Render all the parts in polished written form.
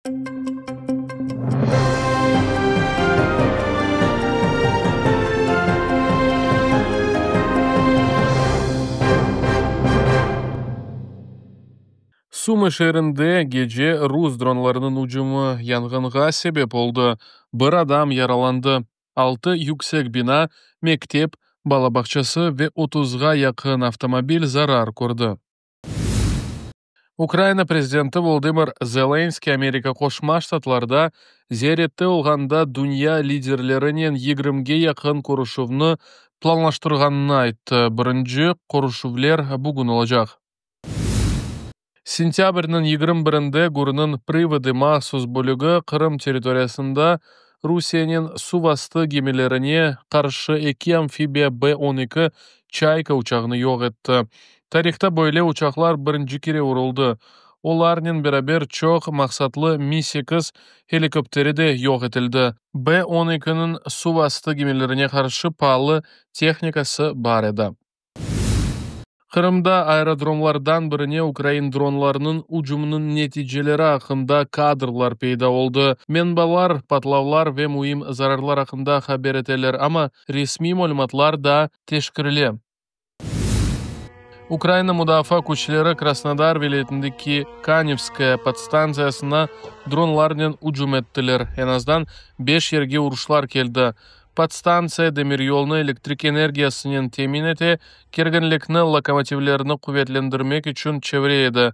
Sumı şeerinde gece rus dronlarınıñ ücümi yanğınğa sebep oldı, bir adam yaralandı, altı yüksek bina, mektep, bala bağçası ve 30-ğa yaqın avtomobil zarar kördi. Ukrayina prezidenti Volodımır Zelenskıy Amerika Qoşma Ştatlarda ziyarette olğanda dünya liderlerinen 20-ge yaqın körüşüvni planlaştırğanını ayttı. Birinci körüşüvler bugün olacaq. Sentâbrniñ 21-nde GUR-nıñ "Prıvody" mahsus bölügi Qırım territoriyasında Rusiyeniñ suvastı gemilerine qarşı eki amfibiya B-12 "Çayka" uçağını yoq etti. Tarihta böyle uçaqlar birinci kere uruldı. Olarnen beraber çoq maqsatlı Mi-8 helikopteri de yoq etildi. B-12-niñ suvastı gemilerine qarşı paalı tehnikası bar edi. Qırımda aerodromlardan birine ukrain dronlarınıñ ücüminiñ neticeleri aqqında kadrlar peyda oldı. Menbalar patlavlar ve müim zararlar aqqında haber eteler, amma resmiy malümatlar daa teşkerile. Ukrayina Mudafaa küçleri Krasnodar vilâyetindeki Kanevskaya podstantsiyasına dronlarnen ücüm ettiler. Eñ azdan beş yerge uruşlar keldi. Podstantsiya demiryolnı elektrik energiyasınen temin ete, kerginlikni lokomotivlerni quvetlendirmek içün çevire edi.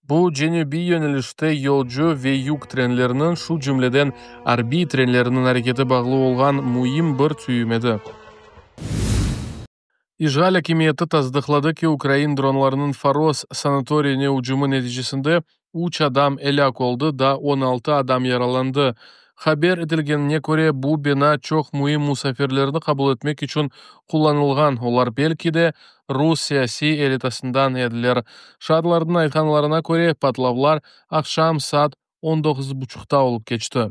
Bu, cenübiy yönelişte yolcu ve yük trenleriniñ, şu cümleden arbiy trenlerniñ areketi bağlı olğan müim bir tüyüm edi. İşğal akimiyeti tasdıqladı ki, ukrain dronlarınıñ Foros sanatoriyine ücümi neticesinde üç adam elâk oldı, daa 16 adam yaralandı. Haber etilgenine köre, bu bina çoq müim musafirlerni qabul etmek içün qullanılğan, olar, belki de, rus siyasiy elitasından ediler. Şaatlarnıñ aytqanlarına köre, patlavlar aqşam saat 19.30-ta olıp keçti.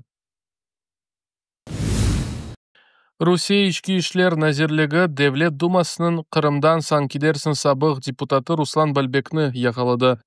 Rusiye İçki işler nazirligi Devlet dumasınıñ Qırımdan sanki dersiñ sabıq deputatı Ruslan Balbekni yaqaladı.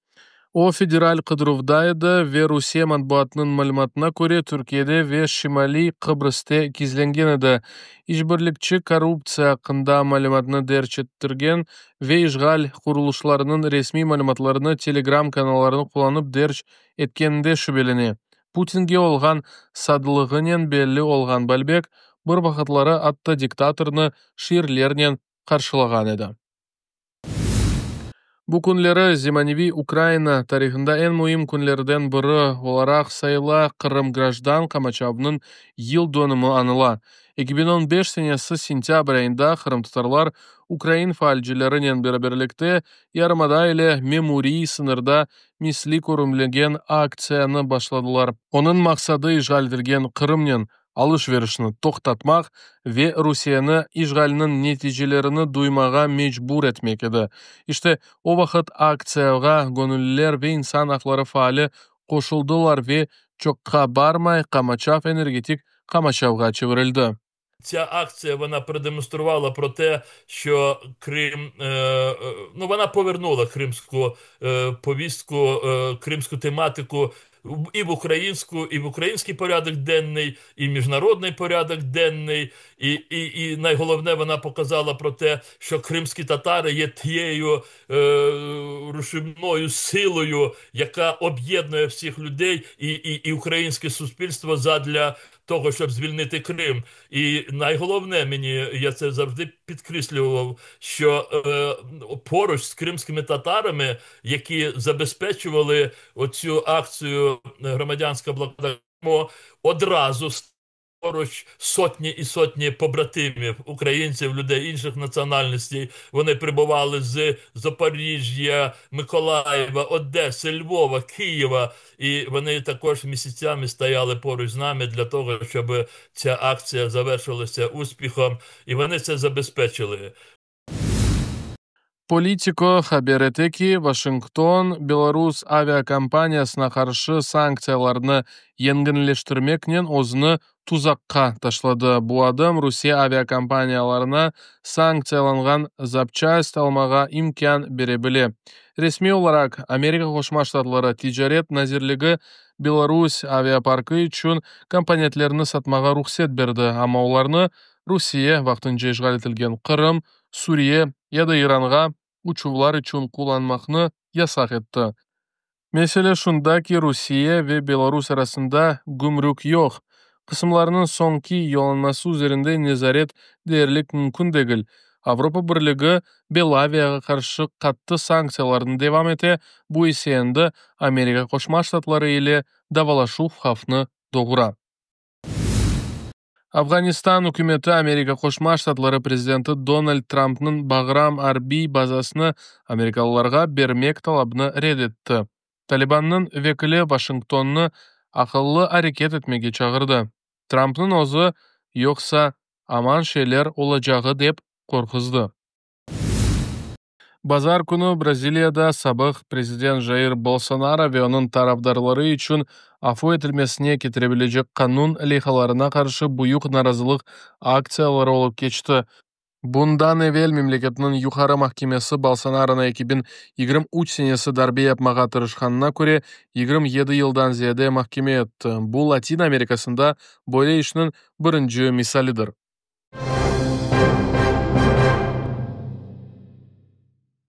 O, federal qıdıruvda edi ve, Rusiye matbuatınıñ malümatına köre, Türkiyede ve Şimaliy Qıbrızda gizlengen edi. İşbirlikçi korruptsiya aqqında malümatnı derc ettirgen ve işğal qurulışlarınıñ resmiy malümatlarını Telegram kanallarını qullanıp derc etkeninde şübelene. Putinge olğan sadılığınen belli olğan Balbek, bir vaqıtları atta diktatornı şiirlernen qarşılağan edi. Bu künleri zemaneviy Ukrayina tarihında eñ müim künlerden biri olaraq sayıla Qırım grajdan qamaçavınıñ yıl dönümi añıla. 2015 senesi sentâbr ayında qırımtatarlar ukrain faalcilerinen beraberlikte yarımada ile memuriy sıñırda misli körülmegen aktsiyanı başladılar. Onıñ maqsadı işğal etilgen Qırımnen alış-verişni toqtatmaq ve Rusiyeni işğalniñ neticelerini duymağa mecbur etmek edi. İşte, o vaqıt aktsiyağa göñülliler ve insan aqları faali qoşuldılar ve çoqqa barmay qamaçav energetik qamaçavğa çevirildi. Ця акція вона продемонструвала про те, що Крим ну вона повернула кримську повістку, кримську тематику і в українську, і в український порядок денний, і міжнародний порядок денний, і найголовне, вона показала про те, що кримські татари є тією рушівною силою, яка об'єднує всіх людей і українське суспільство задля того, щоб звільнити Крим. І найголовне мені, я це завжди підкреслював, що поруч з кримськими татарами, які забезпечували оцю акцію громадянська блокада Криму, одразу поруч сотні і сотні побратимів, українців, людей інших національностей. Вони прибували з Запоріжжя, Миколаєва, Одеси, Львова, Києва. І вони також місяцями стояли поруч з нами для того, щоб ця акція завершилася успіхом. І вони це забезпечили. Politico haber ete ki, Washington Belarus aviakompaniyasına qarşı sanktsiyalarnı yengilleştirmeknen özüni tuzaqqa taşladı. Bu adım Rusiye aviakompaniyalarına sanktsiyalanğan zapçast almağa imkân bere bile. Resmiy olaraq Amerika Qoşma Ştatları Ticaret nazirligi. Belarus aviaparkı içün komponentlerni satmağa ruhset berdi, amma olarnı Rusiye, vaqtınca işğal etilgen Qırım, Suriye ya da İranğa uçuvlar içün qullanmaqnı yasaq etti. Mesele şunda ki, Rusiye ve Belarus arasında gümrük yoq, qısımlarnıñ soñki yollanması üzerinde nezaret deyerlik mümkün degil. Avropa Birligi Belaviyağa qarşı qattı sanktsiyalarnı devam ete, bu ise endi Amerika Qoşma Ştatları ile davalaşuv havfını doğura. Afğanistan ükümeti Amerika Qoşma Ştatları prezidenti Donald Trampnıñ Bağram arbiy bazasını amerikalılarğa bermek talabını red etti. Talibannıñ vekili Washingtonnı aqıllı areket etmege çağırdı. Trampnıñ özü yoqsa aman şeyler olacağı dep qorquzdı. Bazar künü Braziliyada sabıq prezident Jair Bolsonaro ve onıñ tarafdarları içün afu etilmesine ketirebilecek qanun leyhalarına qarşı büyük narazılıq aktsiyaları olıp keçti. Bundan evel memleketniñ Yuqarı mahkemesi Bolsonaronı 2023 senesi darbe yapmağa tırışqanına köre 27 yıldan ziyade mahkeme etti. Bu Latin Amerikasında böyle işniñ birinci misalidir.